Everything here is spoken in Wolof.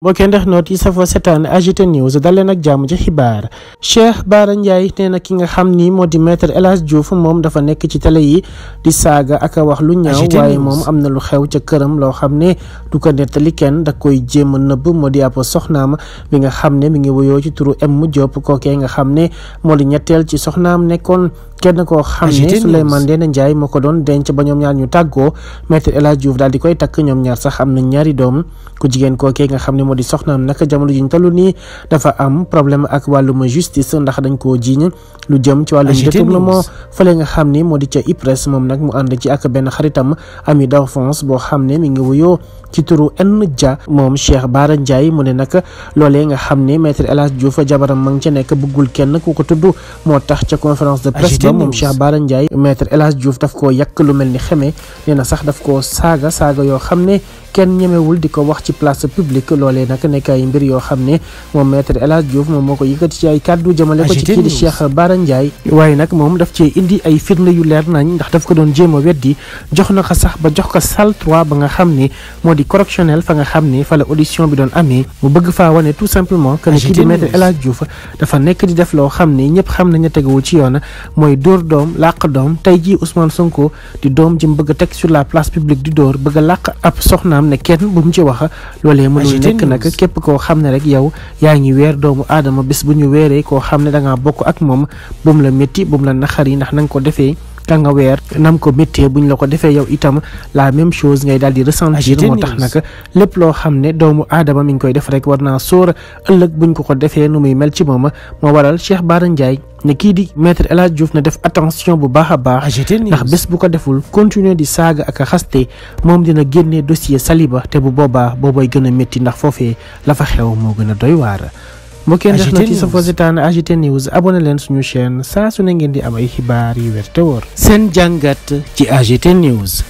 mbokk internautes yi safoo seetaan AGT News daleen ak jàmm ci xibaar Cheikh Bara Ndiaye nee na ki nga xam ni moo di maître El Hadji Diouf moom dafa nekk ci télé yi di saaga ak a wax lu ñaaw waaye moom am na lu xew ca këram loo xam ne du ko nettali kenn da koy jéem a nëbb moo di ab soxnaam bi nga xam ne mi ngi wuyoo ci turu M Diop kookee nga xam ne moo di ñetteel ci soxnaam nekkoon kenn koo xam ne Souleymane Ndéné Ndiaye moo ko doon denc ba ñoom ñaar ñu tàggoo maître El Hadji Diouf daal di koy takk ñoom ñaar sax am na ñaari doom ku jigéen kookee nga xam ne moo di soxnaam nag jamono ji ñu toll nii dafa am problème ak wàllum justice ndax dañ koo jiiñ lu jëm ci wàllum détournement fële nga xam ni moo di ca IPRES moom nag mu ànd ci ak benn xaritam ami d'enfance boo xam ne mi ngi wuyoo ci turu N Dia moom Cheikh Bara Ndiaye mu ne nag loolee nga xam ne maître El Hadji Diouf jabaram ma ngi ca nekk bëggul kenn ku ko tudd moo tax ca conférence de presse ba moom Cheikh Bara Ndiaye maître El Hadji Diouf daf koo yàq lu mel ni xeme nee na sax daf koo saaga yoo xam ne kenn ñemewul di ko wax ci place publique loolee nag nekk ay mbir yoo xam ne moom maître El Hadji Diouf moom moo ko yëkkati ci ay kàddu jëmale ko ci kii di Cheikh Bara Ndiaye waaye nag moom daf cee indi ay firnde yu leer nañ ndax daf ko doon jéem a weddi jox na ko sax ba jox ko salle 3 ba nga xam ne moo di correctionnel fa nga xam ne fa la audition bi doon amee mu bëgg faa wane tout simplement que ne kii di maître El Hadji Diouf dafa nekk di def loo xam ne ñëpp xam nañu teguwul ci yoon mooy dóor doom làq doom tey jii Ousmane Sonko di doom ji mu bëgg a teg sur la place publique di dóor bëgg a làq ab soxnaam ne kenn bu mu ci wax loolee mënul nekk nag képp koo xam ne rek yow yaa ngi weer doomu aadama bés bu ñu weeree koo xam ne da ngaa bokk ak moom bu mu la métti bu mu la naxari ndax na nga ko defee ka nga weer nam ko méttee bu ñu la ko defee yow itam la même chose ngay daal di ressentir moo tax nag lépp loo xam ne doomu aadama mi ngi koy def rek war naa sóor ëllëg buñ ko defee nu muy mel ci moom moo waral Cheikh Bara Ndiaye ne kii di maître El Hadji Diouf na def attention bu baax a baax ndax bés bu ko deful continuer di saaga ak a xaste moom dina génnee dossier saliba te bu boobay gën a métti ndax foofee la fa xew moo gën a doy waar mbokkeen def na ci sa foo seetaan AGT News abonné leen suñu chaîne saa su ne ngeen di am ay xibaar yu wér te wóor seen jàngat ci AGT News